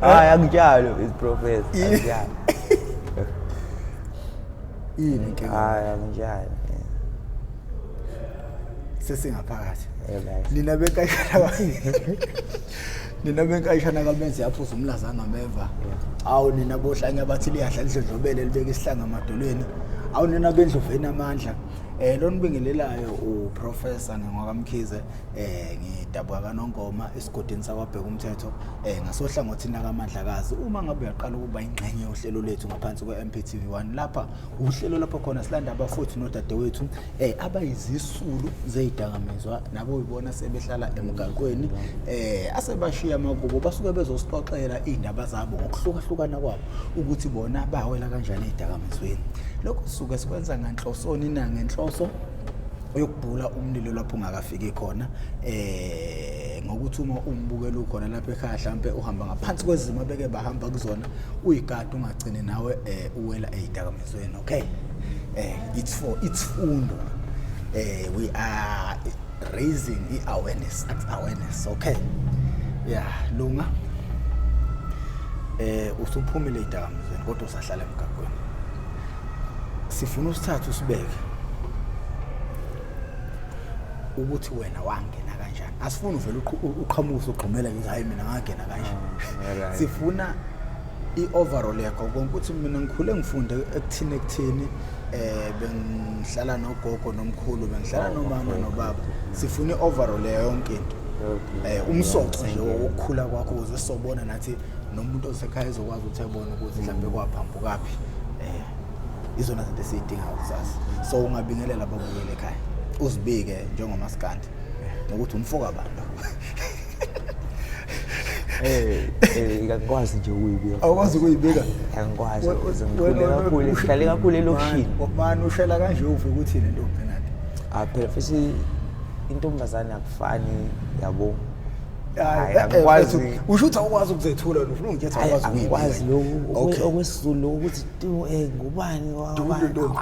Hayi, akunjalo, is professor, akunjalo. Yini inkinga? Hayi, akunjalo. Sesingaphakathi. Right. Nina benkayishana kamenzi yaphuza umlaza angameva. Awu nina bohlanya bathi liyadla lidlondlobele libeka isihlanga emadolweni. Awu nina bendlovu enamandla. Lo nibingelelayo uProfessor ngingwakamkhize, ngidabuka kaNongoma esigodini sakwaBheka umthetho, ngasohlangothini lakaMandlakazi. Uma ngabe uyaqala ukuba ingxenye yohlelo lethu ngaphansi kwe-MPTV 1, lapha uhlelo lapho khona silanda abafowethu nodadewethu abayizisulu zezidakamizwa nabo uyibona sebehlala emgaqweni, asebashiya amakubo, basuke bezosixoxela iy'ndaba zabo ngokuhlukahlukana kwabo ukuthi bona bawela kanjani ey'dakamizweni. Lokhu sisuke sikwenza nganhlosoni na? Ngenhloso yokubhula umlilo lapho ungakafiki khona, ngokuthi uma umbukela ukhona lapha ekhaya, mhlambe uhamba ngaphansi kwezimo abeke bahamba kuzona, uyigade ungagcini nawe uwela ey'dakamizweni. Okay, it's for isifundo, we are raising i-awareness, awareness. Okay, yeah, Lunga, usuphumile ey'dakamizweni kodwa usahlala emgaqweni. Sifuna usithathe usibeke ukuthi wena wangena kanjani. Asifuni uvele uqhamuke usugxumela nje, hayi, mina ngangena kanje. Sifuna i-overall yakho konke, ukuthi mina ngikhule ngifunde ekuthini, ekuthini, bengihlala nogogo nomkhulu, bengihlala nomama nobaba. Sifuna i-overall yayo yonke into, umsoco nje wokukhula kwakho, ukuze sizobona nathi nomuntu osekhaya ezokwazi ukuthi ebone ukuthi mhlawumbe kwaphambukaphi. Izona zinto esiyidingayo kusasa. So ungabingelela ababukele ekhaya, uzibike njengomasikandi nokuthi umfoka abantu. Angikwazi nje ukuyibika. Awukwazi ukuyibika? Angikwazi. Ngikhule kakhulu, ngihlale kakhulu elokishini. Mani, ushela kanje, uve ukuthi le ntombi nani? Ah, phela futhi intombazane akufani, yabo. Hayi, Hhayi, angikwazi. Usho ukuthi awukwazi ukuzethula wena, ufuna ungithetha Hhayi, awukwazi angikwazi ukuyibika. lokhu okwesiZulu ukuthi tu ngubani Dubula intombi.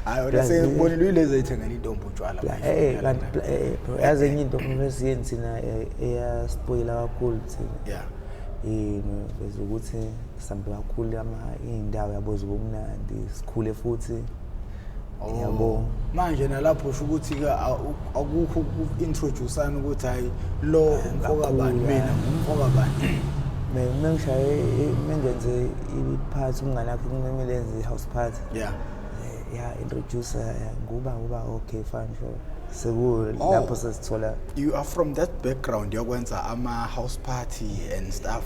Hayi wena, sengibonile uyilezi eyithengela intombi utshwala manje. Kanti bro, yazi enye into esiyeni thina, eyaspoyila kakhulu thina, ukuthi sihambe kakhulu ama iy'ndawo, yabo, zobumnandi, sikhule futhi, yabo. Manje nalapho usho ukuthi-ke akukho uku-introduce-ana ukuthi hayi, lo umfoka bani, Kakhulu, mina ya. ngumfoka bani. Mengishaye, mengenze i-party, umngane wakhe kumele enze i-house party. Ya, introduce, nguba nguba, okay, fine, sure, seku lapho sesithola. You are from that background yokwenza ama-house party and stuff?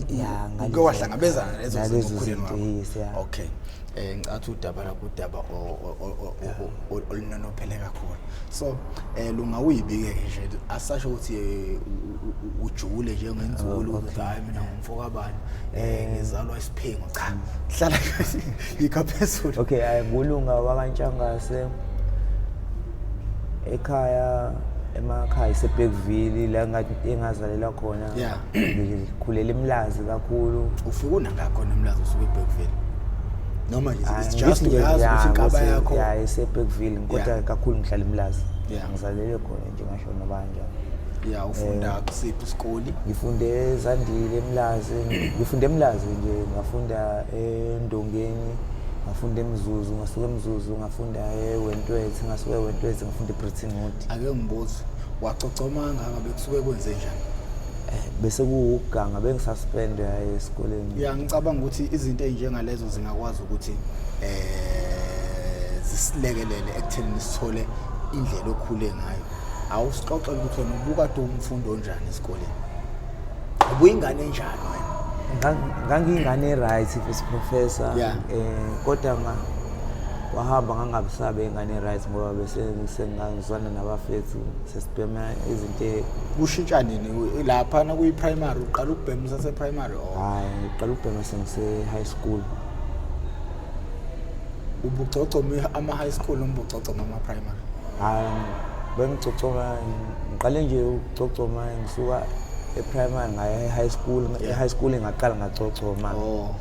Ya. Uke wahlangabezana nalezo Nalezo zimo ekukhuleni zinto, kwakho? yes, yeah. Okay, ngicathi udaba lakho udaba olunonophele kakhulu. So lungawuyibike-ke nje, asasho ukuthi ujule njengenzulu ukuthi hayi, mina ngumfoka bani, ngizalwa isiphingo. Cha, hlala yikha phezulu. Okay, ayi, ngulunga wakaNtshangase, ekhaya emakhaya iseBergville la engazalelwa khona. Ngikhulela eMlazi kakhulu. Ufike unangakhona eMlazi usuke eBergville noma nje Hhayi, it's ngithi just nje, uyazi ya, ukuthi inkaba ukuthi, yakho ya, iseBergville, kodwa kakhulu ngihlala eMlazi. Ngizalelwe khona nje, ngasho noma kanjani. Ya, ufunda kusiphi isikole? Ngifunde eZandile eMlazi, ngifunde eMlazi nje, ngafunda eNdongeni, ngafunda eMzuzu, ngasuka eMzuzu ngafunda eWentworth, ngasuka eWentworth ngafunda eBretton Wood. Ake ngibuze, wacocoma kangaka, bekusuke kwenze njani? Bese kuwukuganga, bengisuspend esikoleni. Ya, ngicabanga ukuthi izinto ey'njengalezo zingakwazi ukuthi zisilekelele ekutheni sithole indlela okhule ngayo. Awusixoxele ukuthi wena ubukade umfundi onjani esikoleni, ubuyingane enjani wena? Ngangiyingane e-right futhi, professor. Kodwa wahamba ngangabi sabe ingane e-right ngoba bese sengangizwana nabafethu, sesibhema izinto Kushintsha nini laphana kuyi-primary? Uqala ukubhema usase-primary or? Hhayi, ngiqala ukubhema sengise-high school. Ubucocoma ama-high school noma ubucocoma ama-primary? Hhayi, bengicocoma, ngiqale nje ukucocoma ngisuka e-primary ngaya e-high school. E-high school ngaqala ngacocoma. Yebo,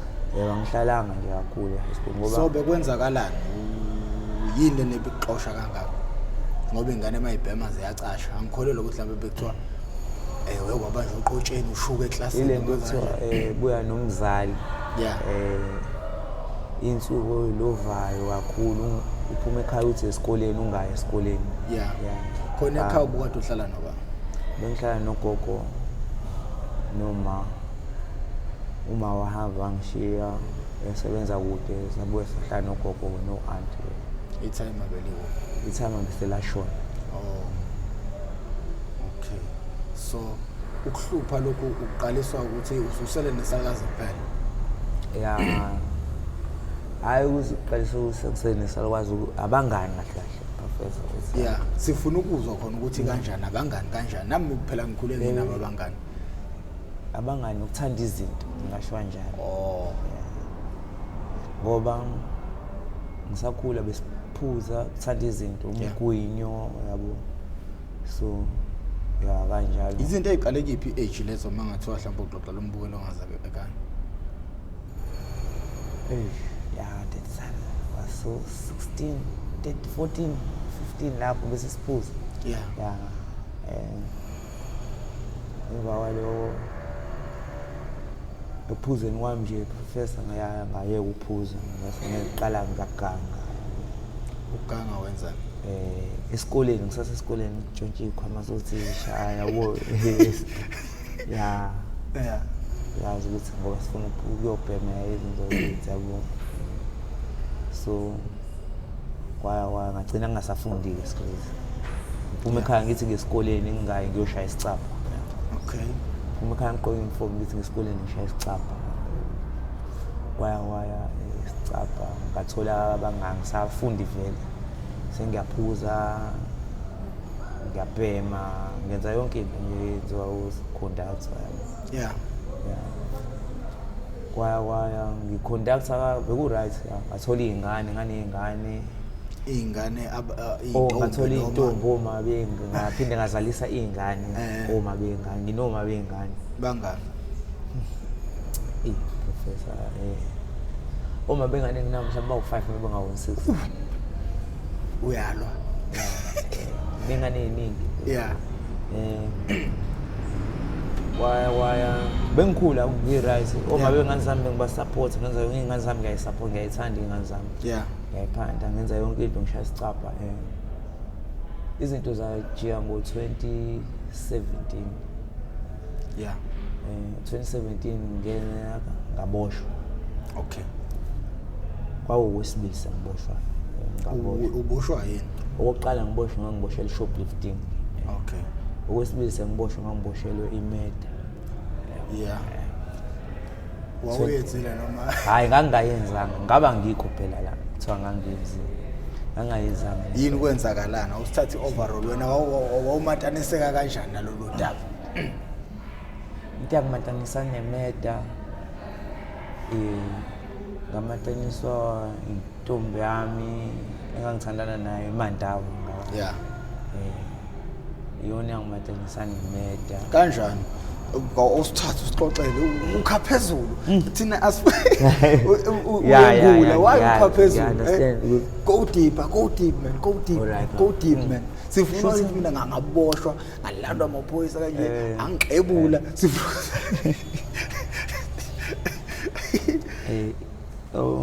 angihlalanga nje kakhulu e-high school ngoba So bekwenzakalani? Yini lena ebikuxosha kangaka? Ngoba ingane uma ibhema ziyacasha, angikholelwa ukuthi mhlawumbe bekuthiwa Ewe, wabanjwa uqotsheni, ushuka eklasini. Ile nto kuthiwa buya nomzali. Insuku oyilovayo kakhulu, uphuma ekhaya uthi esikoleni, ungayi esikoleni. Khona ekhaya ubukade uhlala noba? Bengihlala nogogo noma uma wahamba wangishiya esebenza kude, sabuye sahlala nogogo no-anti. Ithayima beliwo? Ithayima beselashona. Oh. Okay. So ukuhlupha lokhu uqaliswa ukuthi ususele nesalukazi kuphela? Ya. Hayi, ukuthi uqaliswa ukuthi nesalukazi, abangani kahle kahle, Professor. Yeah, sifuna ukuzwa khona ukuthi kanjani abangani, kanjani. Nami phela ngikhule nginabo abangani. Abangani ukuthanda izinto, ngingasho kanjalo. Oh. Ngoba ngisakhula besiphuza, kuthanda izinto, umgwinyo, yabo. So ya, kanjalo. Izinto eziqale kiphi age lezo, mangathiwa mhlawumbe uxoxa lo mbukelo ongazabe ekhaya? Eh, ya, that time was so 16, 13, 14, 15 lapho bese siphuza. Ya. Emva kwaloko ekuphuzeni kwami nje, Professor, ngaya ngayeka ukuphuza, ngase ngiqala ngaganga. Uganga wenzani? Esikoleni, ngisasesikoleni, ngitshontshe izikhwama zothisha, yabo. Ya. Yazi ukuthi ngoba sifuna ukuyobhema izinto zethu, yabo. So kwaya kwaya ngagcina ngingasafundi-ke esikoleni. Ngiphuma ekhaya ngithi ngesikoleni, ngingayi, ngiyoshaya isicabha. Ngiphuma ekhaya ngigqoke uniform, ngithi ngesikoleni, ngishaya isicabha. Kwaya kwaya isicabha, ngathola abangani, ngisafundi vele. Sengiyaphuza, ngiyabhema, ngenza yonke into nje eyenziwa u-conductor, yabo. Yeah. Kwaya kwaya ngi-conductor, beku-right, ngathola iy'ngane, nganey'ngane. Iy'ngane? Oh, ngathola iy'ntombi, oma ngaphinde ngazalisa iy'ngane, oma bey'ngane, nginoma bey'ngane. Bangani? Eh, Professor, oma bengane nginabo mhlawumbe bawu-5, maybe bangawu-6. Uyalwa. Bengane ey'ningi. Kwaya kwaya bengikhula ngi-right, oma bengane zami bengibasupport, ngenza yonke, iy'ngane zami ngiyayisupport, ngiyayithanda iy'ngane zami. Ngiyayiphanda, ngenza yonke into, ngishaya isicabha. Izinto zajika ngo-2017. 2017 ngena ngaboshwa. Kwakuwesibili sengiboshwa. Ngaboshwa. Uboshwa yini? Okokuqala ngiboshwa, ngangiboshelwe shoplifting. Okwesibili sengiboshwa, ngangiboshelwe i-murder. Wawuyenzile noma? Hayi, ngangingayenzanga, ngaba ngikho phela la kuthiwa ngangiyenzile. Ngangayenzanga. Yini, kwenzakalana? Awusithathe overall, wena wawumataniseka kanjani nalolu daba? Into yangimatanisa ne-murder, ngamataniswa intombi yami engangithandana nayo eMandawe. Iyona yangimatanisa ne-murder. Kanjani? Usithathe usixoxele, ukha phezulu. Thina as uyengula, why ukha phezulu? Go deeper, go deep man, go deep, go deep man. Sifuna ukuthi mina ngaboshwa, ngalandwa amaphoyisa kanje, angixebula. Sifuna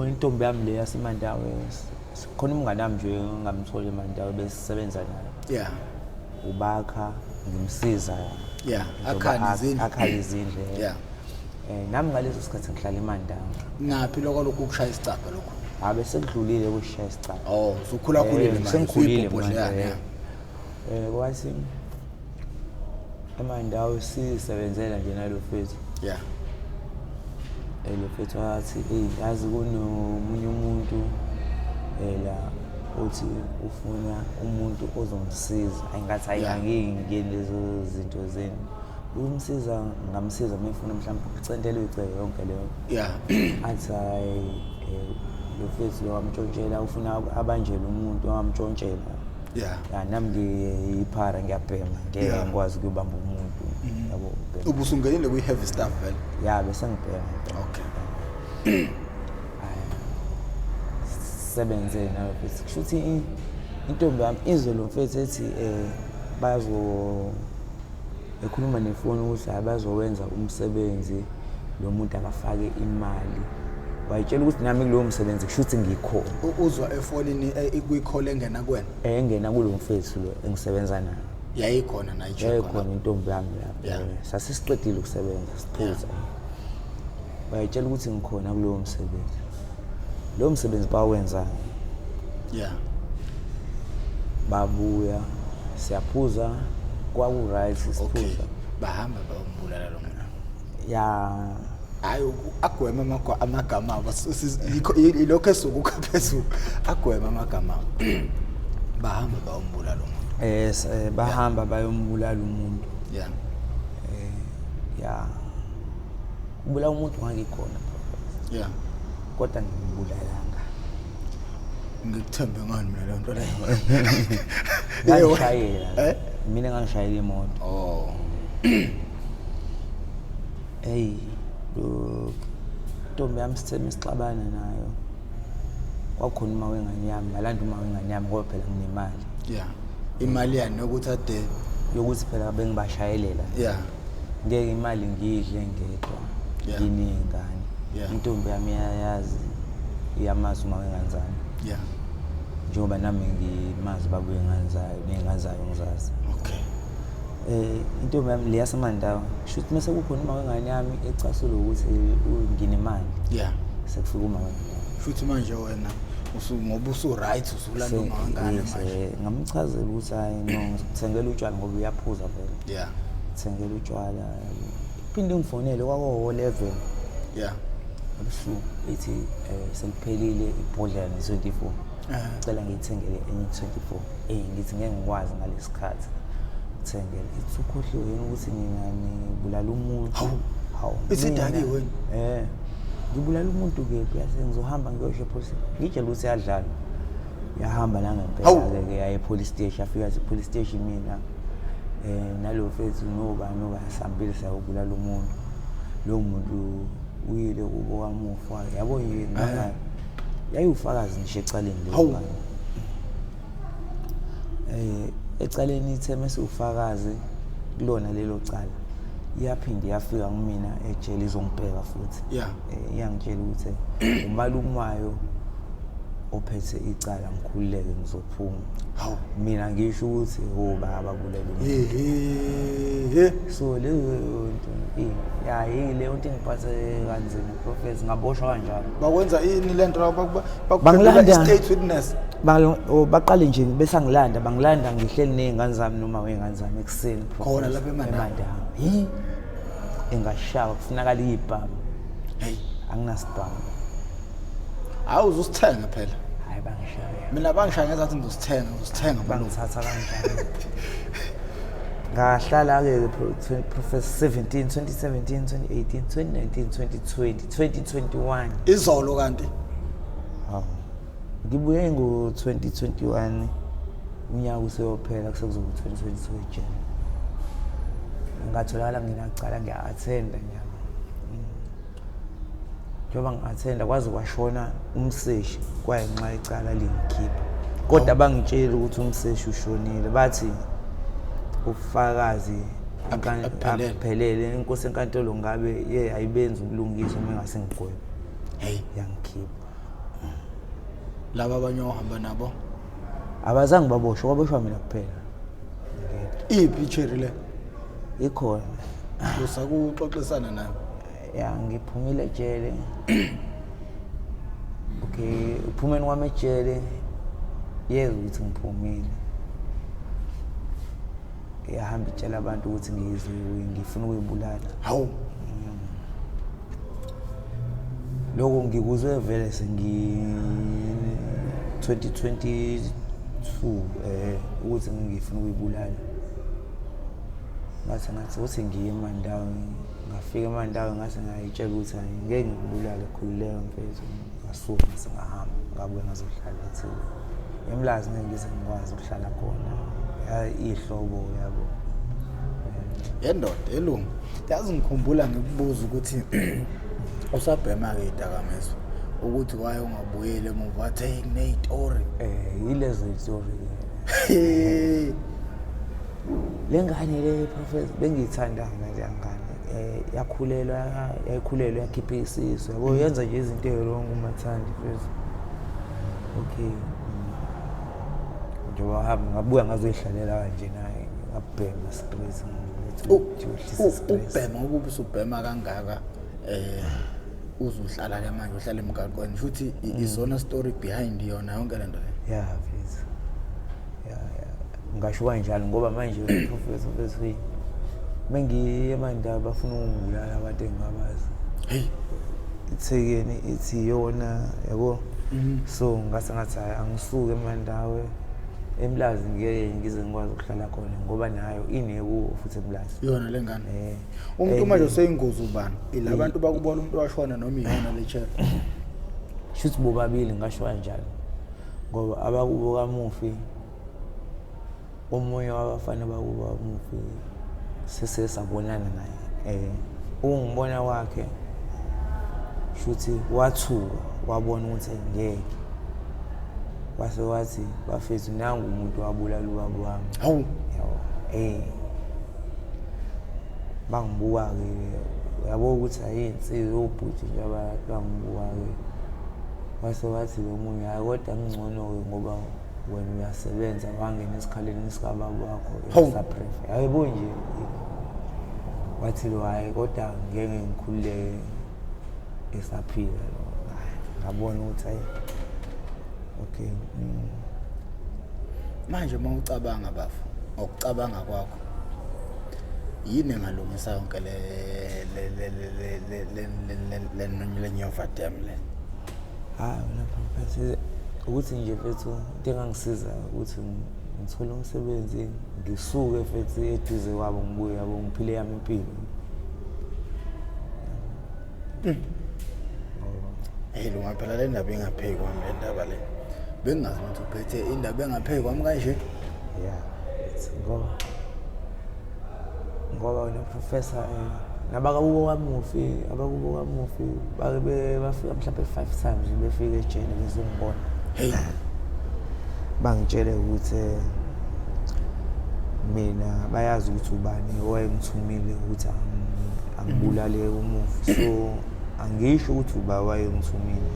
Intombi yami le yaseMandawe, khona umngane wami nje engamthola eMandawe, besisebenza naye. Ubakha, ngimsiza. Akhani izindlu. Akha izindlu. Nami ngaleso sikhathi ngihlala eMandawe. Ngaphi lokho lokhu kushaya isicabha lokho? Habe sekudlulile ukushaya isicabha. Oh, usukhula khulile manje. Sengikhulile manje. Kwathi eMandawe sisebenzela nje nalo mfethu. Lo mfethu wathi, "Hey, yazi kunomunye umuntu la uthi ufuna umuntu ozomsiza." Ayingathi hayi, angingeni lezo zinto zenu. Ukumsiza ngamsiza uma efuna mhlawumbe ukucentela icebo, yonke leyo. Athi hayi, lo mfethu lo wamtshontshela, ufuna abanjele umuntu owamtshontshela. Ya, nami ngiyiphara, ngiyabhema, ngeke ngikwazi ukuyobamba umuntu, yabo, ubhema. Ubusungenile kwi-heavy stuff vele? Ya, bese ngibhema. Hayi, sebenze nayo mfethu. Kusho ukuthi intombi yami izwe lo mfethu ethi bazo Ekhuluma nefoni ukuthi hayi bazowenza umsebenzi, lo muntu akafake imali. Wayitshela ukuthi nami kulowo msebenzi kusho ukuthi ngikhona. Uzwa efonini kwi-call engena kuwena? Engena kulo mfethu lo engisebenza naye. Yayikhona nayo i-check Yayikhona intombi yami lapho. Sasesiqedile ukusebenza siphuza. Wayitshela ukuthi ngikhona kulowo msebenzi. Lowo msebenzi bawenza. Babuya siyaphuza, kwaku-right siphuza. Okay. Bahamba bayombulala lo muntu. Ya. Hayi, agweme amagama abo. Yilokho esukukha phezulu. Agweme amagama abo. Bahamba bayombulala umuntu. Yes, bahamba bayombulala umuntu. Ya. Ubulala umuntu ngangikhona. Kodwa ngimbulalanga. Ngikuthembe ngani mina le nto leyo? Ngangishayela. Mina ngangishayela imoto. Oh. Hey, lo ntombi yami sithe sixabana nayo. Kwakhona uma wengane yami, ngalanda uma wengane yami ngoba phela nginemali. Imali yani yokuthi ade yokuthi phela bengibashayelela. Ngeke imali ngidle ngedwa. Nginey'ngane. Intombi yami iyayazi, iyamazi uma wengane zami. Njengoba nami ngimazi baba wengane zayo, ney'ngane zayo ngizazi. Intombi yami le yaseMandawa, kusho ukuthi mase kukhona uma wengane yami ecasule ukuthi nginemali. Sekufika uma wengane yami. Futhi manje wena ngoba usu-right, usulanda uma wengane manje. Ngamchazela ukuthi hayi no, ngikuthengela utshwala ngoba uyaphuza vele. Ngikuthengela utshwala. Phinde ngifonele kwako-11. Ebusuku ithi seliphelile ibhodlela ne-24. Ngicela ngiyithengele enye 24. Ngithi ngeke ngikwazi ngalesikhathi. Ngithengele. Ithi ukhohliwe yini ukuthi nina nibulala umuntu? Hawu. Hawu. Ithi idakiwe wena. Ngibulala umuntu kephi? Yathi ngizohamba ngiyosho epolice. Ngitshela ukuthi iyadlala. Yahamba nangempela Hawu. ke ke yaye police station, yafika yathi police station mina. Nalo mfethu noba noba sihambile sayobulala umuntu. Lo muntu uyile kubo kamufa. Yabo nje nganga yayufakazi ngisho ecaleni leyo Hawu. ngane. Ecaleni ithe mase ufakazi kulona lelo cala. Iyaphinde yafika kumina ejele izongibheka futhi. Iyangitshela ukuthi umalume wayo ophethe icala, ngikhululeke ngizophuma. Hawu. Mina ngisho ukuthi ho baba bulele umuntu. So leyo nto, ya, leyo nto ingiphathe kanzima Professor, ngaboshwa kanjalo. Bakwenza ini le nto Bangilanda. bakuphendula i-state witness? Baqale nje besangilanda, bangilanda ngihleli ney'ngane zami noma wey'ngane zami ekuseni, Khona Professor, lapha eMandawa. eMandawa. Hi. Engashawa kufunakala iy'bhamu. Hey. Anginasibhamu. Hawu, uzosithenga phela. Hayi, bangishaya. Mina bangishaya ngezathi ngizosithenga, ngizosithenga malume. Bangithatha kanjani? Ngahlala-ke Professor 17, 2017, 2018, 2019, 2020, 2021. Izolo kanti? Hawu. Ngibuye ngo-2021, unyaka useyophela, kusekuzoba 2022 ejele. Ngatholakala nginacala, ngiya-attenda nyanga. Njengoba ngi-attenda kwaze kwashona umseshi, kwayenxa icala lingikhipha. Kodwa bangitshela ukuthi umseshi ushonile, bathi ubufakazi Aphelele. aphelele. Inkosi enkantolo ngabe ye ayibenzi ubulungiswa uma engase ngigwebe. Hey. Yangikhipha. Laba abanye ohamba nabo? Abazange baboshwe, kwaboshwa mina kuphela. Ngedwa. Iphi icherry le? Ikhona. Usakuxoxisana nayo? Ya, ngiphumile ejele. Okay, uphumeni kwami ejele yezwa ukuthi ngiphumile. Yahamba itshela abantu ukuthi ngifuna ukuyibulala. Hawu. Lokho ngikuzwe vele sengi 2022 ukuthi ngifuna ukuyibulala. Ngathi ngathi ukuthi ngiye eMandawe, ngafika eMandawe ngase ngayitshela ukuthi hayi ngeke ngikubulale, khululeka mfethu. Ngasuka ngase ngahamba ngabuya ngazohlala eThekwini. EMlazi ngeke ngize ngikwazi ukuhlala khona. Ihlobo yabo. Yendoda elungu. Yazi ngikhumbula ngikubuza ukuthi usabhema-ke idakamizwa ukuthi waye ungabuyeli emuva, wathi hey kuney'tori. Yilezo y'tori ke. Le ngane le, professor, bengiyithanda mina le ngane. Yakhulelwa, yayikhulelwa, yakhipha isisu, yabo, yenza nje izinto ey'wrong uMathandi mfethu. Okay, njengoba wahamba ngabuya ngazoyihlalela kanje naye, ngabhema stress ukuthi wehlisa stress. Ukubhema, ukuba usubhema kangaka, uzuhlala ke manje, uhlala emgaqweni futhi izona story behind yona yonke lento le? Ya mfethu, ya, ngasho kanjalo ngoba manje, professor, mfethu, mengiye eMandawe bafuna ukungibulala abantu engingabazi. Hey. Ithekeni ithi yona, yabo. So ngase ngathi hayi, angisuke eMandawe, eMlazi ngeke ngize ngikwazi ukuhlala khona ngoba nayo inekuwo futhi eMlazi. Yona le ngane? Eh. Umuntu manje useyingozi ubani? Ila bantu bakubona umuntu washona noma iyona le cherry? Shuthi bobabili, ngasho kanjalo ngoba abakubo kamufi, omunye wabafana bakubo kamufi sesesabonana naye, ungibona kwakhe shuthi wathuka, wabona ukuthi ngeke, wase wathi, "Bafethu, nangu umuntu wabulala ubaba wami." Hawu. Yabo, bangibuka-ke, yabo, ukuthi ayinsizwa obhuti nje bangibuka-ke. Wase wathi lo munye, "Hhayi, kodwa kungcono-ke ngoba wena uyasebenza, wangena esikhaleni sikababa wakho." Hawu. Esaprefe, yabo nje. Wathi lo, "Hhayi, kodwa ngeke ngikhululeke esaphila lo." Hhayi, ngabona ukuthi hayi, okay. Manje uma ucabanga, bafo, ngokucabanga kwakho, yini engalungisa yonke le le le le le le le le le le nyova dam le? Hayi wena professor, ukuthi nje mfethu, into engangisiza ukuthi ngithole umsebenzi, ngisuke mfethu eduze kwabo, ngibuye, yabo, ngiphile yami impilo. Hey Lunga, phela le ndaba ingapheki kwami, le ndaba le. Bengingazi ukuthi uphethe indaba engapheki kwami kanje. Yeah, ngoba wena professor, nabakubo kamufi, abakubo kamufi bake bafika mhlawumbe five times, befika ejele bezongibona. Hey. Bangitshele ukuthi mina bayazi ukuthi ubani owayengithumile ukuthi angibulale umufi, so angisho ukuthi uba wayengithumile.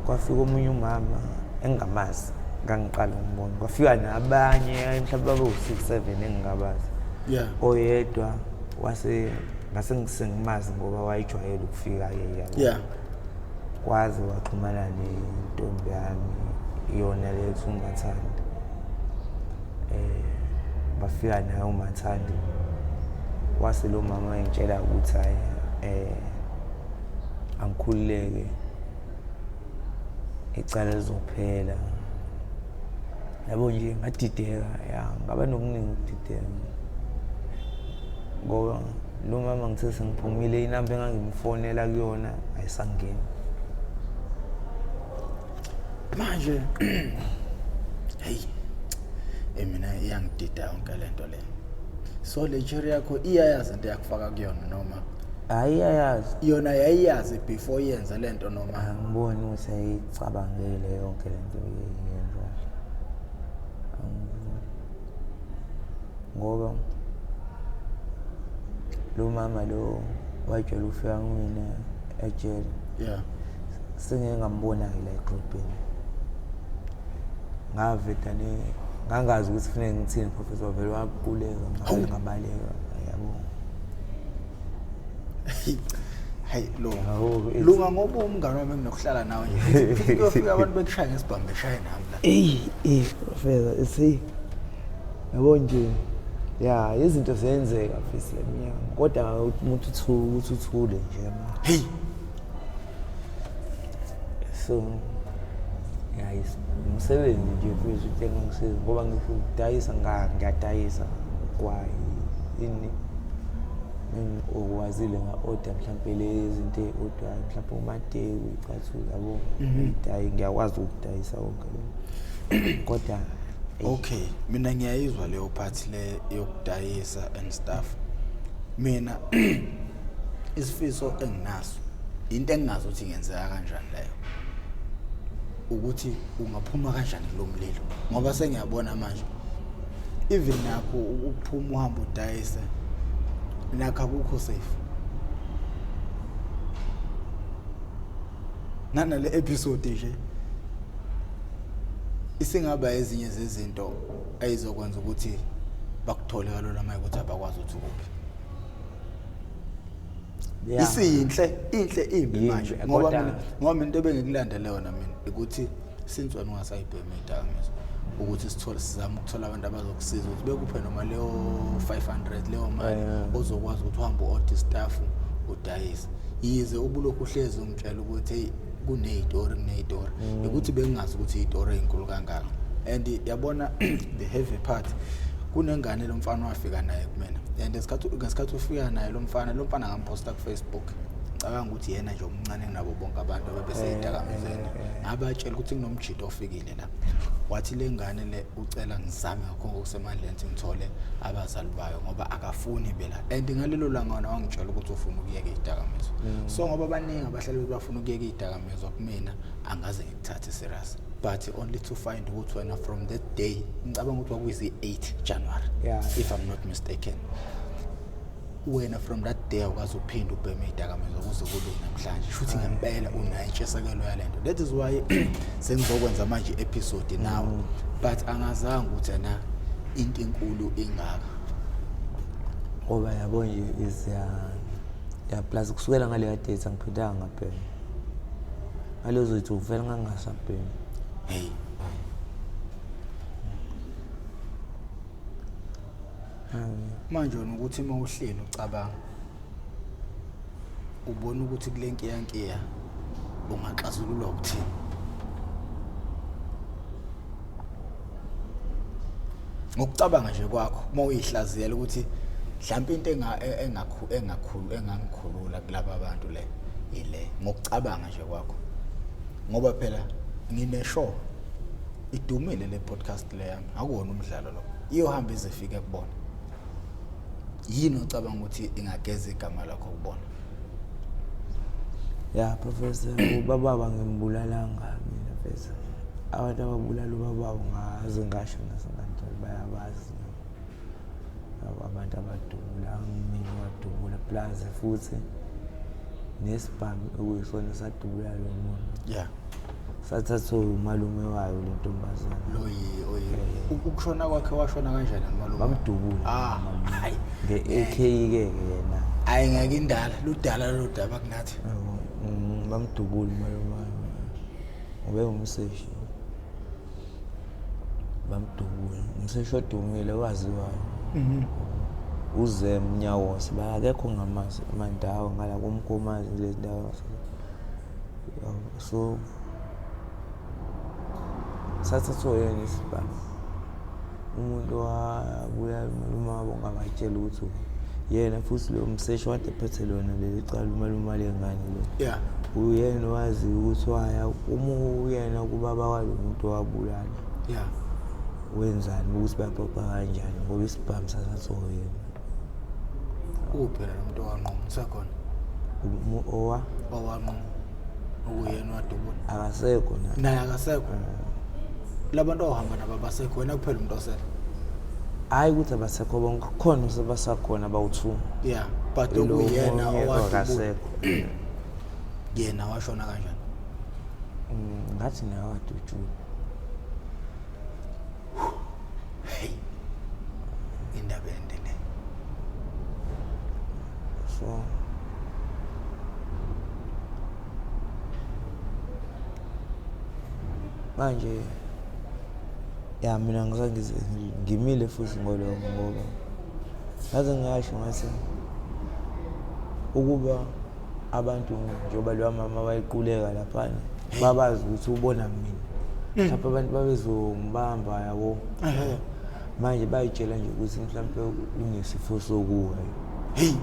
Kwafika omunye umama engingamazi, ngangiqala ukumbona. Kwafika nabanye mhlawumbe babe u-six, seven engingabazi. Oyedwa wase ngase ngisengimazi ngoba wayejwayele ukufika-ke, yabo. Kwaze waxhumana nentombi yami, iyona le ethi uMathandi. Bafika naye uMathandi, wase lo mama engitshela ukuthi hhayi, angikhululeke, icala lizophela, yabo nje. Ngadideka, ya, ngaba nokuningi ukudideka ngoba lo mama ngithe sengiphumile, inamba engangimfonela kuyona ayisangeni. Manje hey, mina iyangidida yonke lento le. So le cherry yakho iyayazi into yakufaka kuyona noma? Hayi, iyayazi. Yona yayiyazi before iyenze lento noma? Angiboni ukuthi ayicabangele yonke lento eyenza. Angiboni ngoba lo mama lo wajwayele ukufika kumina ejele. Sengike ngambona-ke la edrobheni, ngavedane ngangazi ukuthi kufuneke ngithini, professor, vele waquleka, ngavele ngabaleka, yabo. Hayi lo. Yabo, Lunga, ngoba umngane wami enginokuhlala nawe nje. Futhi kuyofika abantu bekushaya ngesibhamu, beshaye nami la. Eyi, professor, isi yabo nje, ya, izinto ziyenzeka mfisi lemnyango, kodwa umuntu uthuka ukuthi uthule nje ma. Hey. So ya, umsebenzi nje mfethu into engangisiza ngoba ngisho ukudayisa, ngiyadayisa ugwayi, ini, okwazile nga-order mhlampe lezi zinto ey'odwayo, mhlampe umateku, icathulo, yabo. Ngidayi, ngiyakwazi ukudayisa konke lokho, kodwa eyi. Okay, mina ngiyayizwa leyo part le yokudayisa and stuff. Mina isifiso enginaso, into engingazi ukuthi ingenzeka kanjani leyo. Ukuthi ungaphuma kanjani kulo mlilo, ngoba sengiyabona manje even nakho ukuphuma uhambe udayise nakho akukho safe. Nanale episode nje isingaba ezinye zezinto ayizokwenza ukuthi bakuthole kalula manje ukuthi abakwazi ukuthi ukuphi. Isiyinhle inhle imbi manje, ngoba mina, ngoba mina into ebengikulandele yona mina ukuthi since wena ungasayibhemi idakamizwa, ukuthi sithole, sizame ukuthola abantu abazokusiza ukuthi bekuphe noma leyo 500, leyo mali ozokwazi ukuthi uhambe u-order stuff udayise. Yize ubulokhu uhlezi ungitshela ukuthi hey, kuney'tori, kuney'tori, ukuthi bengingazi ukuthi iy'tori ey'nkulu kangaka. And yabona the heavy part, kunengane lo mfana wafika naye kumina, and ngesikhathi ufika naye lo mfana ngamposta ku-Facebook. Ngicabanga ukuthi yena nje omncane kunabo bonke abantu abebeseyidakamizweni. Ngabatshela ukuthi kunomjito ofikile la, wathi le ngane le ucela ngizame ngakho ngokusemandleni ukuthi ngithole abazali bayo ngoba akafuni bela. And ngalelo langa wona wangitshela ukuthi ufuna ukuyeka iy'dakamizwa. So ngoba baningi abahlali bethi bafuna ukuyeka iy'dakamizwa, kumina angaze ngikuthathe serious, but only to find ukuthi wena from that day, ngicabanga ukuthi kwakuyizi-8 January, if I'm not mistaken, wena from that day awukaze uphinde ubheme iy'dakamizwa kuze kube namhlanje. Shuthi ngempela unayo intshisekelo yale nto. That is why sengizokwenza manje i-episode nawe, but angazange ukuthi ena into enkulu ingaka. Ngoba yabo nje is ya plus kusukela ngaleya date angiphindanga ngabhema. Ngalezo zinsuku vele ngangingasabhemi. Hey. Manje wena ukuthi uma uhleli ucabanga, ubona ukuthi kule nkiyankiya ungaxazululwa ukuthini? Ngokucabanga nje kwakho, uma uyihlaziyela ukuthi mhlawumbe into engakhulu engangikhulula kulaba bantu le ile, ngokucabanga nje kwakho, ngoba phela ngine-sure idumile le podcast le yami, akuwona umdlalo lo, iyohamba ize ifike kubona. Yini ocabanga ukuthi ingageza igama lakho kubona? Ya, professor, ubababa ngimbulalanga mina mfethu. Abantu ababulala ubababa ngaze ngasho nasenkantolo bayabazi nabo abantu abadubula, mina wadubula, plus futhi nesibhamu okuyisona sadubula lo muntu sathathwa umalume wayo le ntombazane. Lo oyi ukushona kwakhe, washona kanjani malume? Bamdubula. Ah, hayi. Nge-AK ke ke yena. Hayi, ngeke, indala, ludala lolu daba kunathi. Yabo, bamdubula umalume wayo ube umseshi, bamdubula, umseshi odumile waziwayo, uze Mnyawose, akekho ngamazi amandawo ngala komkomazi kulezi ndawo. Yabo, so sathathwa yena isibhamu. Umuntu wabuya umalume wabo ngabatshela ukuthi yena futhi lo mseshi wade ephethe lona leli cala, umalume wale ngane lo, uyena wazi ukuthi waya uma uyena kubaba walo muntu owabulala, wenzani ukuthi baxoxa kanjani, ngoba isibhamu sathathwa yena. Uphi lo muntu owanquma, usekhona? Owa? Owanquma, okuyena wadubula. Akasekho na. Naye akasekho. Labantu owahamba nabo abasekho, wena kuphela umuntu osele? Hhayi ukuthi abasekho bonke, khona sebasakhona abawu-two. Yeah, but Lo okuyena omunye owadubula akasekho. Yena washona kanjani? Ngathi naye wadutshulwa. Hey, indaba ende le. So manje ya mina ngisangize ngimile futhi ngoloko, ngoba ngaze ngasho ngathi ukuba abantu njengoba loya mama wayequleka laphana babazi ukuthi ubona mina, mhlawumpe abantu babezongibamba, yabo. Manje bayitshela nje ukuthi mhlawumpe unesifo sokuwa. Hey.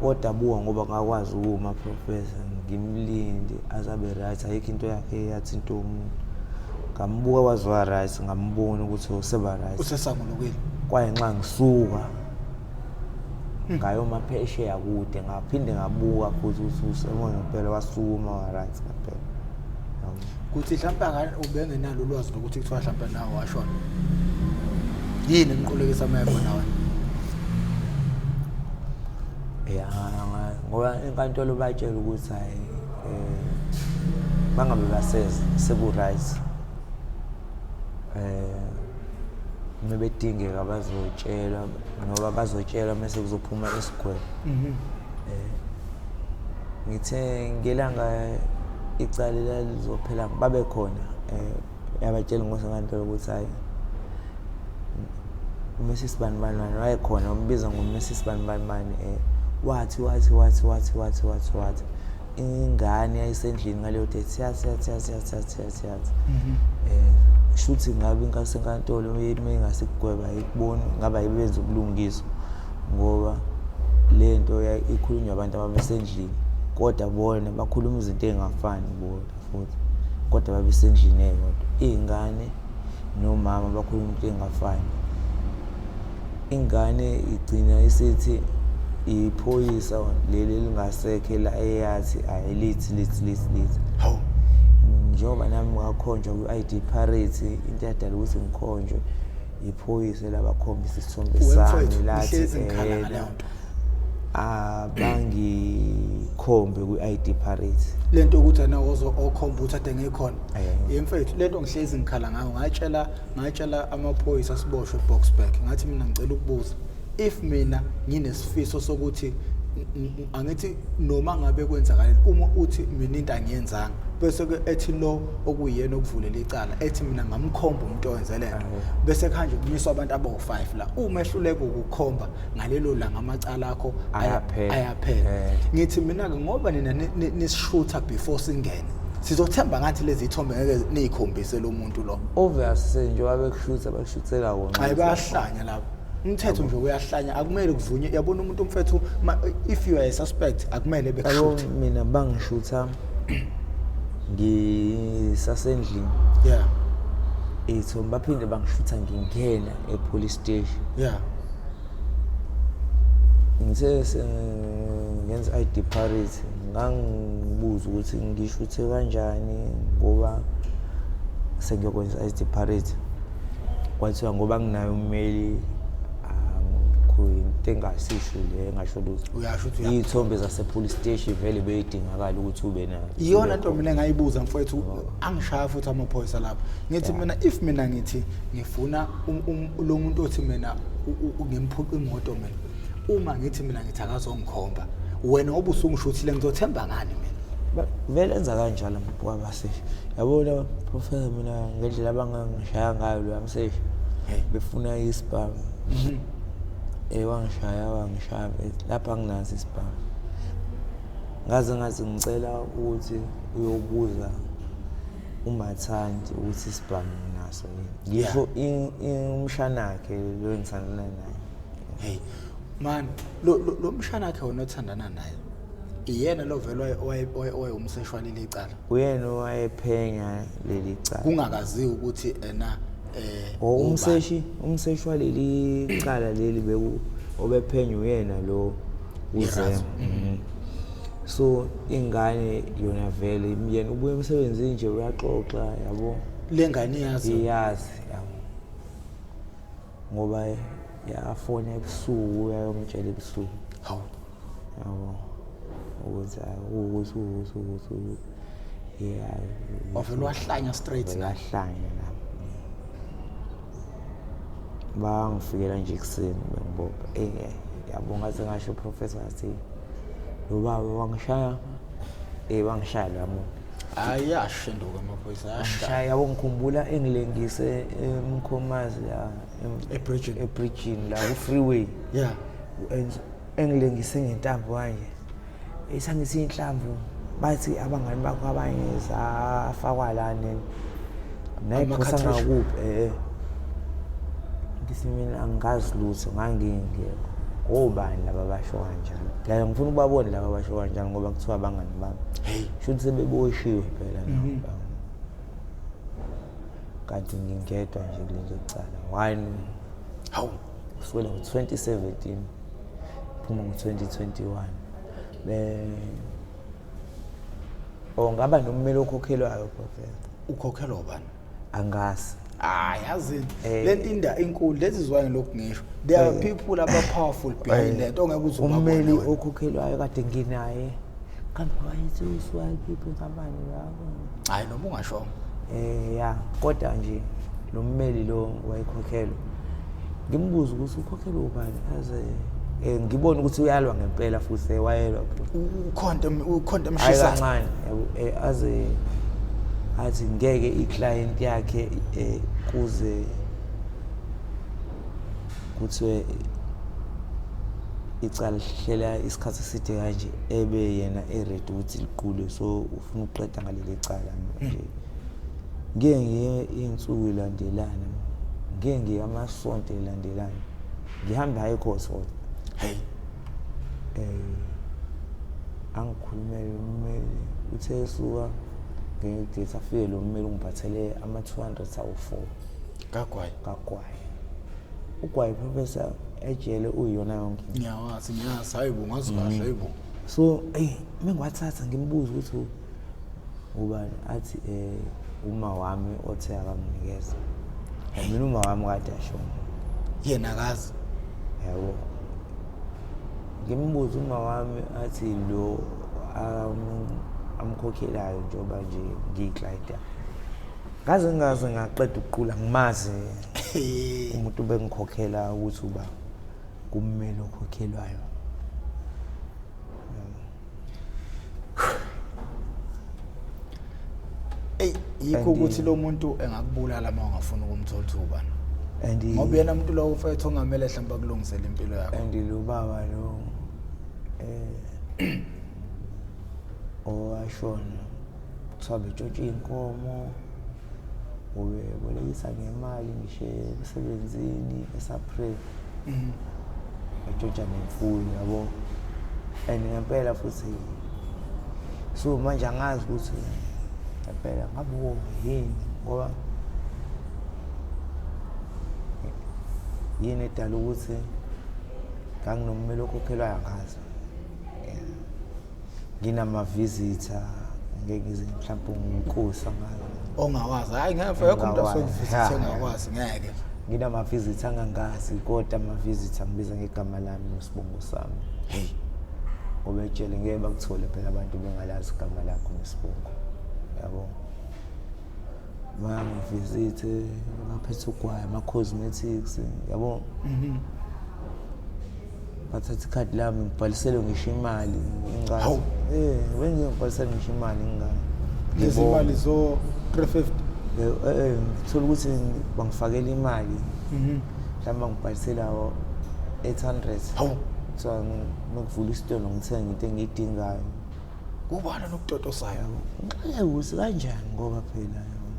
Kodwa buka, ngoba ngakwazi ukuma, professor, ngimlinde azabe right, ayikho into yakhe eyathinta umuntu. Ngambuka waze wa-right, ngambona ukuthi useba right. Usesangulukile. Kwaye nxa ngisuka ngayoma phesheya kude, ngaphinde ngabuka futhi ukuthi usebona ngempela, wasukuma wa-right ngempela. Yabo. Kuthi mhlawumbe ubengenalo ulwazi lokuthi kuthiwa mhlawumbe nawe washona. Yini emqulekisa ameva nawe? Ya, ngoba enkantolo batshela ukuthi hayi, bangabe baseza seku-right, uma bedingeka bazotshelwa, ngoba bazotshelwa mase kuzophuma isigwebo. Ngithe ngelanga icala lalizophela babe khona, yabatshela ngosenkantolo ukuthi hayi, uMrs bani bani bani wayekhona, wambiza ngoMrs bani bani bani, wathi wathi wathi wathi wathi wathi wathi ingane yayisendlini ngaleyo date, yathi yathi yathi yathi yathi yathi yathi, shuthi ngabe inkasenkantolo uma ingasikugweba ayikuboni, ngabe ayibenzi ubulungiswa, ngoba le nto ikhulunywa abantu ababesendlini, kodwa bona bakhuluma izinto ey'ngafani bona futhi, kodwa babesendlini eyodwa. Iy'ngane nomama bakhuluma into ey'ngafani. Ingane igcina isithi iphoyisa leli elingasekho la eyathi ayilithi lithi lithi lithi. Hawu. Njengoba nami ngakhonjwa kwi-ID parity, into eyadala ukuthi ngikhonjwe iphoyisa labakhombisa isithombe sami lathi Ngihlezi ngikhala ngaleyo nto. Abangikhombe kwi-ID parity. Lento ukuthi wena ozo okhomba ukuthi ade ngikhona. Yemfethu, lento ngihlezi ngikhala ngayo, ngatshela amaphoyisa siboshwe eBoksburg, ngathi mina ngicela ukubuza, if mina nginesifiso sokuthi angithi noma ngabe kwenzakaleni, uma uthi mina into angiyenzanga, bese ke ethi lo okuyena okuvulela icala ethi mina ngamkhomba umuntu owenze lento, bese kuhanjwe kumiswa abantu abawu-5 la, uma ehluleka ukukhomba ngalelo langa amacala akho Ayaphela. Ayaphela. Ngithi mina ke ngoba nina nisishutha before singene, sizothemba ngathi lezi ithombe ngeke niyikhombise lo muntu lo. Obvious njengoba bekushutha, bakushuthela wona. Hayi, bayahlanya lapho. Umthetho nje uyahlanya, akumele kuvunye. Yabona umuntu umfethu, if you are a suspect akumele bekushuthe. Yabo, mina bangishutha ngisasendlini. Ithombe baphinde bangishutha ngingena e-police station. Ngithe sengenza ID parity, ngangibuza ukuthi ngishuthe kanjani ngoba sengiyokwenza ID parity. Kwathiwa ngoba nginayo ummeli, angikho into engasisho le, engasho lutho. Uyasho ukuthi uya- Iy'thombe zase-police station vele beyidingakala ukuthi ube nayo. Iyona nto mina engayibuza mfowethu, angishaya futhi amaphoyisa lapho. Ngithi mina if mina ngithi ngifuna lo muntu othi mina ngimphuca imoto mina, uma ngithi mina ngithi akazongikhomba, wena ngoba usungishuthile ngizothemba ngani mina? Vele enza kanjalo kwabaseshi. Yabona professor, mina ngendlela abangangishaya ngayo lo yamseshi, befuna isibhamu. Wangishaya, wangishaya, lapha anginaso isibhamu. Ngaze ngathi ngicela ukuthi uyobuza uMathandi ukuthi isibhamu nginaso yini. Ngisho umshanakhe lo engithandana naye. Hey man, lo mshanakhe wona othandana naye, iyena lo vele owayewumseshi waleli cala? Uyena owayephenya leli cala. Kungakaziwa ukuthi ena O, ubani. Umseshi waleli cala leli beku obephenya uyena lo Irazo. uZema. So ingane yona vele yena ubuya emsebenzini nje uyaxoxa, yabo. Le ngane iyazi. Iyazi, yabo. Ngoba yafona ebusuku, uyayomtshela ebusuku. Hawu. Yabo. Ukuthi ukuthi ukuthi ukuthi ukuthi. Yeah. Wavele wahlanya straight Vele la. wahlanya lapho. Bangifikela nje ekuseni bengibopha. Yabo ngaze ngasho professor ngathi lo baba wangishaya. Wangishaya lo muntu. Hayi, yashenduka amaphoyisa, yashaya. Wangishaya, yabo, ngikhumbula engilengise eMkhomazi la, Ebridgini. Ebridgini la ku freeway. Engilengise ngentambo kanje. Esangithi inhlamvu bathi abangani bakho abanye zafakwa la nini. Nayiphosa Ama-cartridge. ngakuphi? Ngithi mina angazi lutho, ngangingekho. Obani laba abasho kanjalo? La ngifuna ukubabona laba abasho kanjalo ngoba kuthiwa abangani bami. Hey. Shuthi sebeboshiwe phela nabo. Kanti ngingedwa nje kuleli cala. One. Hawu. Kusukela ngo-2017 phuma ngo-2021. Be Oh, ngaba nommeli okhokhelwayo, Professor. Ukhokhelwa ubani? Angazi. Ah, yazi lento inda inkulu, lezi zwane lokhu ngisho. There are people aba powerful behind lento ongeke uze ubabone. Ummeli Wena. okhokhelwayo kade nginaye, kambe wayethi usuwakiphi inkampani lakho? Hayi, noma ungashongo. Ya, kodwa nje lo mmeli lo wayekhokhelwa, ngimbuza ukuthi ukhokhelwa ubani, aze ngibone ukuthi uyalwa ngempela futhi, wayelwa. Ukhonto, ukhonto hayi emshisa. Kancane yabo, aze athi ngeke i-client yakhe kuze kuthiwe icala lihlela isikhathi eside kanje, ebe yena e-ready ukuthi liqulwe, so ufuna ukuqeda ngaleli cala nje. Ngeke ngiye iy'nsuku ilandelana, ngeke ngiye amasonto elandelana, ngihambe hhayi court kodwa. Hey. Angikhulumele ummeli, uthe esuka ngenye i-date, afike lo mmeli ungiphathele ama-200 awu-4. Kagwayi. Kagwayi. Ugwayi, Professor, ejele uyiyona yonke into. Ngiyawazi, ngiyazi. Hayibo, ngazi kahle, hayibo. So eyi, mengiwathatha ngimbuza ukuthi ubani, athi uma wami othe akanginikeza. Mina uma wami kade ashona. Yena akazi. Yabo, ngimbuza uma wami, athi lo amkhokhelayo njengoba nje ngiyi-client yakhe. Ngaze ngaze ngaqeda ukuqula, ngimazi umuntu bengikhokhela ukuthi uba kummeli okhokhelwayo. Ey, yikho ukuthi lo muntu engakubulala uma ungafuni ukumthola ukuthi ubani. And Ngoba yena umuntu lo mfethu ongamele mhlawumbe akulungisele impilo yakho. And lo baba lo owashona, kuthiwa betshontshe iy'nkomo, ubebolekisa ngemali ngisho emsebenzini esapre, etshontsha nemfuyo, yabo. And ngempela futhi, so manje angazi ukuthi ngempela ngabe wo yini, ngoba yini edala ukuthi nganginommeli okhokhelwayo, angazi. Yeah. Nginama-visitor, ngeke ngize mhlawumbe nginkosi, angazi. Ongawazi. Hayi, ngeke, akekho umuntu Engawazi. asuke engawazi, ngeke. Nginama-visitor angangazi, kodwa ama-visitor ngibiza ngegama lami nesibongo sami. Hey. Ngoba ejele ngeke bakuthole phela abantu bengalazi igama lakho nesibongo, yabo. Bangivisithe baphethe ugwayi, ama-cosmetics, yabo. Bathatha ikhadi lami, ngibhalisele ngisho imali ngingazi. Hawu. Bengiye ngibhalisele ngisho imali ngingazi. Lezi imali zo 350. Ngithola ukuthi bangifakela imali, mhlawumbe bangibhalisela 800. Hawu. Kuthiwa mekuvula isitolo ngithenga into engiyidingayo. Kubani lokutotosayo? Ngixake ukuthi kanjani, ngoba phela yabo,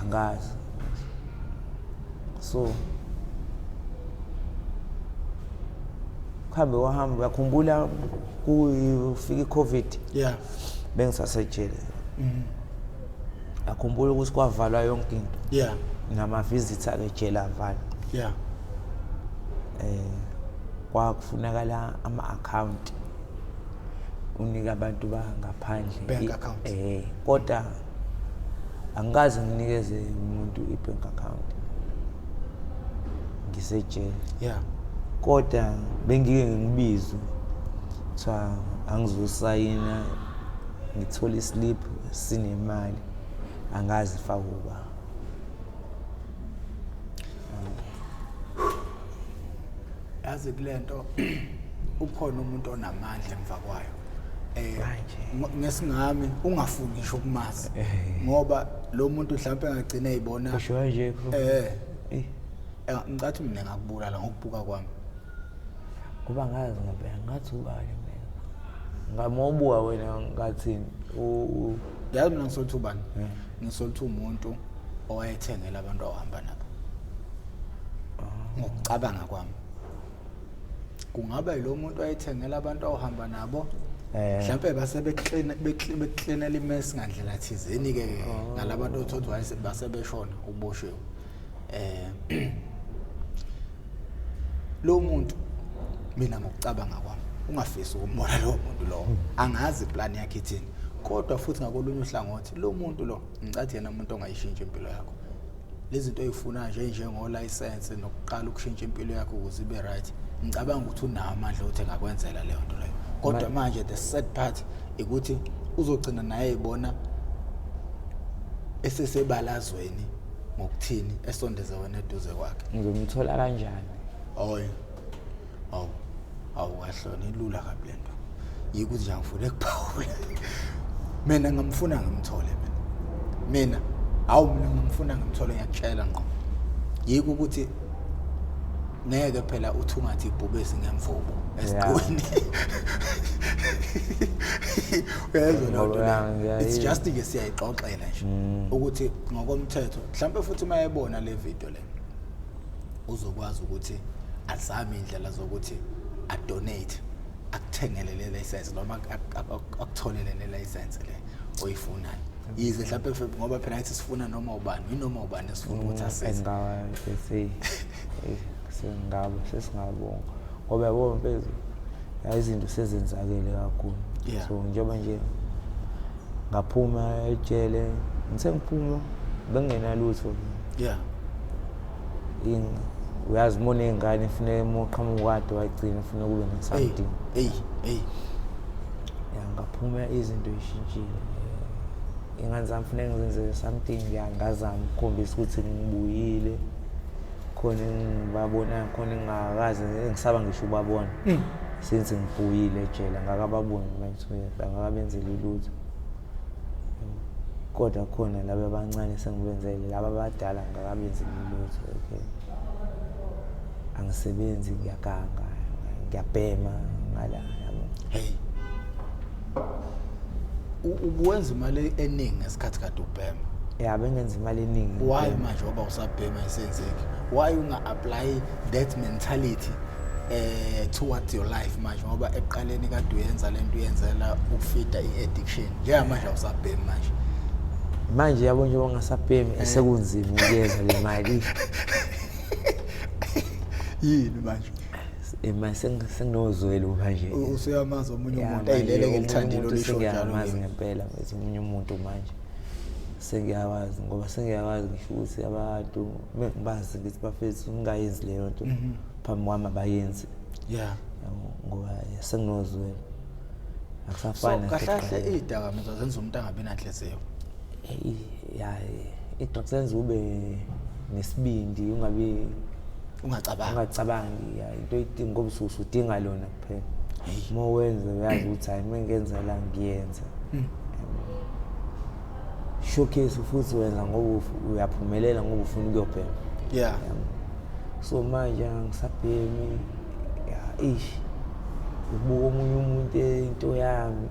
angazi. So kuhambe wahamba, uyakhumbula kufika i-COVID? Yeah. Bengisasejele. Akhumbula ukuthi kwavalwa yonke into. Nama-visitor ejele avalwa. Kwakufunakala ama-account unika abantu bangaphandle. Bank account. Kodwa angikaze nginikeze umuntu i-bank account ngisejele. Kodwa bengike ngibizwe, kuthiwa angizosayina, ngithola i-slip sinemali, angazi ifake uba. Yazi kulento ukhona umuntu onamandla emva kwayo. Manje. Ngesingami ungafuni ngisho ukumazi. Ngoba lo muntu mhlawumbe engagcina ezibona. Kusho kanje. Ngicathi mina ngakubulala ngokubuka kwami. Kuba ngazi ngempela ngathi ubani mina. Ngamobuka wena ngathini? Yazi mina ngisothi ubani? Ngisothi umuntu owayethengela abantu awahamba nabo. Ngokucabanga kwami. Kungaba yilo muntu owayethengela abantu awuhamba nabo. Mhlambe base beklinela imess ngandlela thizeni ke nalabantu othothi wayese base beshona uboshiwe. Lo muntu mina ngokucabanga kwami Ungafisi ukumbona lowo muntu lowo. Angazi iplan yakhe ithini. Kodwa futhi ngakolunye uhlangothi lo muntu lo ngicathi yena umuntu ongayishintsha impilo yakho. Lezi zinto oyifunayo nje njengo-license nokuqala ukushintsha impilo yakho ukuze ibe right, ngicabanga ukuthi unawo amandla ukuthi engakwenzela leyo nto leyo. Kodwa manje the sad part ukuthi uzogcina naye ebona esesebalazweni ngokuthini esondeze wena eduze kwakhe. Ngizomthola kanjani? Oy. Awu. Awu kahlona ilula kabi lento. Yikuthi nje angifune kuphawula. Mina ngamfuna ngimthole mina. Mina awu mina ngamfuna ngimthole, ngiyakutshela ngqo. Yiko ukuthi ngeke phela uthi ungathi ibhubesi ngemvubu esiqwini. Uyezwa leyo nto leyo? It's just nje siyayixoxela nje ukuthi ngokomthetho mhlawumbe futhi uma ebona le video le uzokwazi ukuthi azame indlela zokuthi adonate, akuthengele le license noma akutholele le license le oyifunayo. Yize mhlawumbe ngoba phela ngithi sifuna noma ubani, inoma ubani esifuna ukuthi asize. Sengaba sesingabonga ngoba yabo mfethu izinto sezenzakele kakhulu. So njengoba nje ngaphuma ejele, ngithe ngiphuma bengingenalutho. Uyazi uma uney'ngane funeka uma uqhamuka kade wagcina funeka ube ne-something. Hey, hey. Ya, ngaphuma izinto y'shintshile. Iy'ngane zami funeka ngizenzele something, ya ngazama ukukhombisa ukuthi ngibuyile. Khona engibabonayo, khona engingakaze engisaba ngisho ukubabona. Since ngibuyile ejele angakababoni manje, angakabenzeli lutho. Kodwa khona laba abancane sengibenzele, laba abadala angakabenzeli lutho. Okay. Angisebenzi, ngiyaganga, ngiyabhema ngala yabo. Hey. Ubuwenza imali eningi ngesikhathi kade ubhema. Ya, bengenza imali eningi. Why manje ngoba usabhema isenzeki? Why unga apply that mentality towards your life manje, ngoba ekuqaleni kade uyenza lento uyenzela ukufida i-addiction, njengamanje awusabhemi manje? Manje yabo njengoba ngasabhemi sekunzima ukuyenza le mali. Yini manje? Manje senginozwelo manje. Usuyamazi omunye umuntu ayilele ngelithandile olisho njalo. Sengiyamazi ngempela manje omunye umuntu manje. Sengiyawazi ngoba sengiyawazi ngisho ukuthi abantu mengibazi ngithi bafethu ungayenzi leyo nto phambi kwami abayenzi. Ngoba senginozwelo. Akusafani. So kahle kahle izidakamizwa zenza umuntu angabi nanhliziyo. Ya, i-drugs zenza ube nesibindi, ungabi ungacabangi. Ungacabangi, ya, into oyidinga ngoba usudinga lona kuphela. Uma wenza uyazi ukuthi hayi uma ngenza la ngiyenza. Showcase futhi wenza ngoba uyaphumelela ngoba ufuna ukuyobhema. So manje angisabhemi, ya, ish. Ubuka omunye umuntu into yami,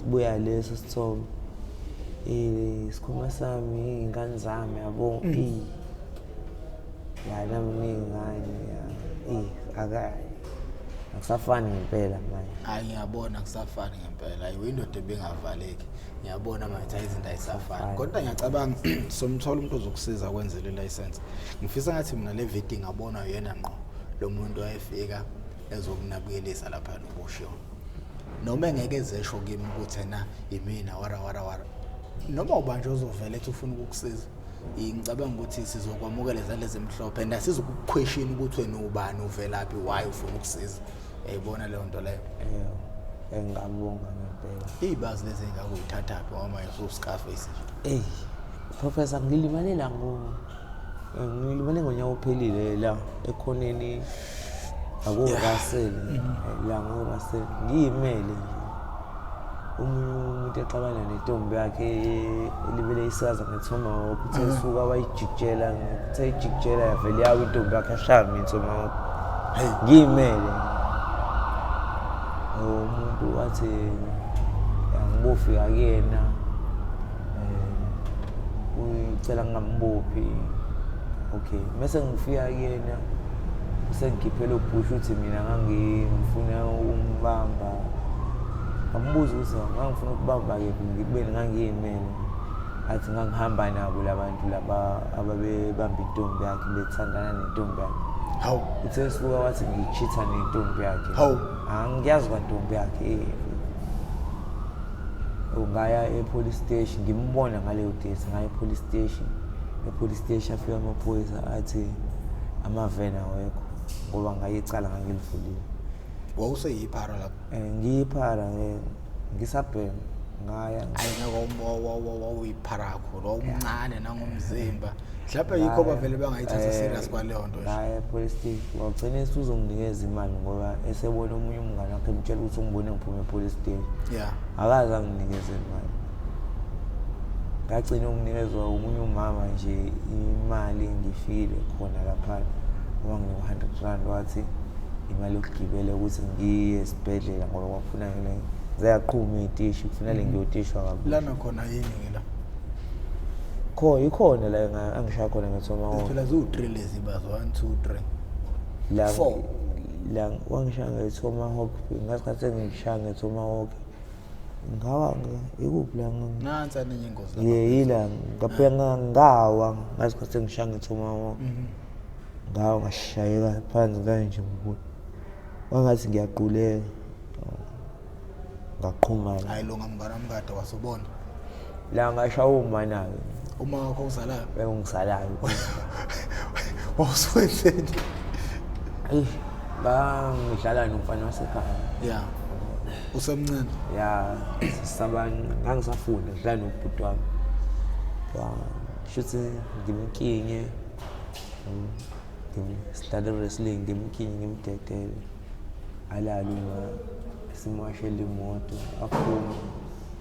buya leso sithombe. Isikhwama sami, iy'ngane zami yabo. Ya, nami nginey'ngane, ya. Akusafani ngempela manje. Hayi ngiyabona akusafani ngempela. Hayi uyindoda ebingavaleki. Ngiyabona manje izinto ayisafani. Kodwa ngiyacabanga somthola umuntu ozokusiza kwenzela i-license. Ngifisa ngathi mina le video ingabonwa yena ngqo lo muntu wayefika ezokunabukelisa lapha noboshiwe. Noma engeke ezesho kimi ukuthi ena imina wara wara wara. Noma ubanje ozovela ethi ufuna ukukusiza. Ngicabanga ukuthi sizokwamukela izandla ezimhlophe and asizukuquestion ukuthi wena ubani, uvelaphi, why ufuna ukusiza. Uyayibona leyo nto leyo? Yebo. Engabonga ngempela. Izibazi lezi engakuyithathaphi ngoba manje usu-Scarface nje. Ey, Professor ngilimalela ngo ngilimale ngonyaka ophelile la ekhoneni akuRussell, la ngoRussell ngiyimele nje. Omunye umuntu exabana nentombi yakhe elibele isaza nge-tomahawk, uthe esuka wayijikijela, uthe ijikijela yavele yawa intombi yakhe yashaya mina i-tomahawk. Ngiyimele. Umuntu wathi angibofika kuyena, ucela ngingambophi. Okay, mese ngifika kuyena usengikhiphela ubhusha uthi mina ngangifuna ukumbamba. Ngambuza ukuthi ngangifuna ukubamba kephi ngikubeni ngangiyimele. Athi ngangihamba nabo labantu laba ababebamba intombi yakhe, bethandana nentombi yakhe. Hawu. Uthe suka wathi ngichitha nentombi yakhe. Hawu. Angiyazi kwantombi yakhe. Ngaya e-police station ngimbona ngaleyo date, ngaya e-police station. E-police station afika amaphoyisa athi amaveni awekho ngoba ngayicala ngangilivulile. Wawuseyiphara lapho? Ngiyiphara, ngisabhema ngaya. Hayi ngeke, wawuyiphara kakhulu, wawumncane nangomzimba. Mhlawumbe yikho bavele bangayithatha serious kwaleyo nto nje. Ngaya e-police station, wagcina esuzonginikeza imali ngoba esebona omunye umngane wakhe emtshela ukuthi ungibone ngiphume e-police station. Akaze anginikeze imali. Ngagcina ukunikezwa omunye umama nje imali ngifikile khona laphana. Wanginika u-100 rand wathi imali yokugibela ukuthi ngiye esibhedlela ngoba kwakufuna ngene ziyaqhuma iy'tishi, kufanele ngiyotishwa kabusha. Lana khona yini ke la? Kho ikhona la angishaya khona nge-tomahawk. Phela ziwu-3 lezi bazo, 1 2 3. La 4. La wangishaya nge-tomahawk, ngasikhathi sengishaya nge-tomahawk. Ngawa ikuphi la? Nansi enye ingozi lapha. Ye yila ngaphela ngawa ngasikhathi sengishaya nge-tomahawk. Ngawa ngashayeka phansi kanje ngoku. Wangathi ngiyaquleka. Ngaqhuma la. Hayi lo ngamngane wami kade wasubona. La ngashaya umana-ke. Uma wakho uzalayo? Engizalayo. Wawusuwenzeni? Eyi, ngangidlala nomfana wasekhaya. Yeah. Usemncane? Ya, sisabani ngangisafunda ngidlala nobhuti wami. Ya, shuthi ngimkinye. Sidlala wrestling ngimkinye ngimdedele. Alale uma simwashele imoto aphume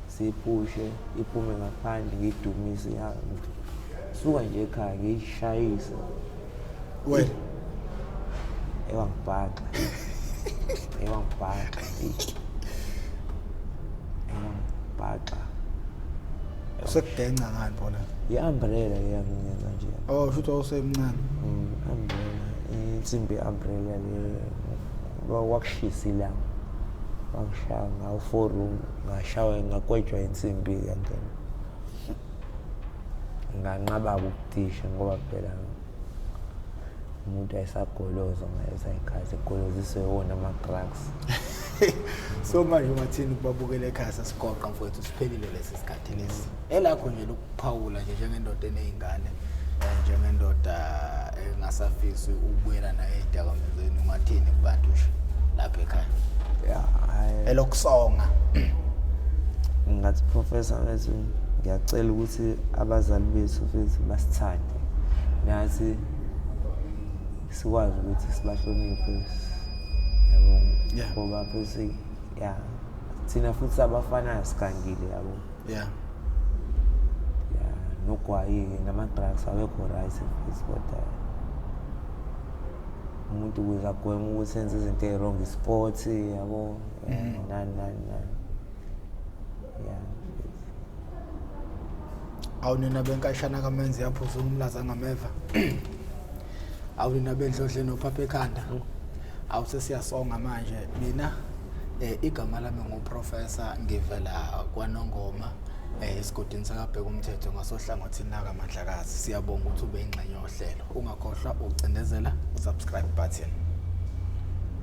siyiphushe iphume ngaphandle ngiyidumise ihambe. Suka nje ekhaya ngiyishayise. Wena Ewangibhaxa. Ewangibhaxa. Ewangibhaxa. Usekugenca ngani bona? I-umbrella leyangiyenza nje. Oh, shuthi wawusemncane. Umbrella, insimbi ye-umbrella le kwakushisa ilanga. Wangishaya ngawo 4 room, ngashawa ngakwetshwa insimbi yangena. Nganqaba ukutisha ngoba phela umuntu ayisagoloza ngaleso sikhathi, egoloziswe wona ama-drugs. So manje ungathini kubabukela ekhaya sesigoqa mfowethu, siphelile lesi sikhathi lesi. Elakho nje lokuphawula nje njengendoda eney'ngane, njengendoda engasafisi ukubuyela nayo ey'dakamizweni, ungathini kubantu nje lapha ekhaya? Ya, hhayi. Elokusonga. Ngathi Professor mfethu, ngiyacela ukuthi abazali bethu mfethu basithande. Nathi sikwazi ukuthi sibahloniphe. Yabo. Ngoba mfethu ya thina futhi abafana sigangile yabo. Ya, nogwayi-ke nama-drugs awekho right mfethu, kodwa umuntu ukuze agweme ukuthi enze izinto ey'wrong, i-sport yabo, nani nani nani. Ya. Awunina benkashana kaMenzi yaphuza umlaza ngameva. Awunina bendlodle nophapha ekhanda. Awusesiyasonga manje mina igama lami nguProfessor, ngivela kwaNongoma esigodini sakaBheka umthetho ngasohlangothini lakaMandlakazi. Siyabonga ukuthi ube ingxenye yohlelo. Ungakhohlwa ukucindezela usubscribe button.